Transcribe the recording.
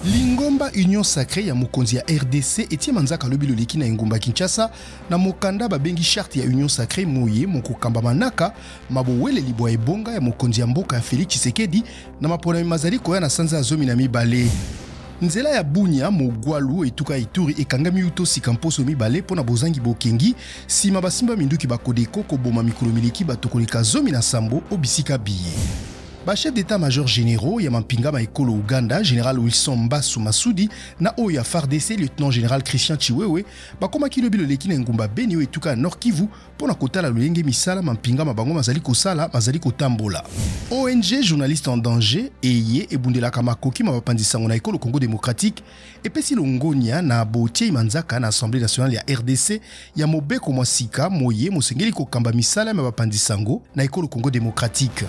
Lingomba Union Sacrée ya mokonzi ya RDC etie manzaka lobi loleki na engumba Kinshasa na mokanda babengi charte ya Union Sacrée moye mokokamba manaka maboweleli bwa ebonga ya mokonzi ya mboka ya Felix Tshisekedi na maponami mazali koya na sanza ya 12. Nzela ya Bunia Mogwalu etuka ya Ituri ekangami uto sika mposo mibale mpo na bozangi bokengi nsima basimba minduki ba Codeco koboma mikolo mileki bato koleka 17 o bisika biye. Ba chefs d'état-major généraux ya mampinga ma ekolo Ouganda, général Wilson Mbasu Masudi na oyo ya FARDC lieutenant général Christian Tshiwewe bakomaki lobi loleki na engumba Beni oyo etuka ya Nord Kivu mpo na kotala lolenge misala mampinga ma bango mazali kosala mazali kotambola. ONG Journalistes en danger eye ebundelaka makoki ma bapanzi sango na ekolo Congo démocratique epesi longonya na botiei manzaka na Assemblée nationale ya RDC ya mobeko mwa sika moye mosengeli kokamba misala mya bapanzi sango na ekolo Congo démocratique.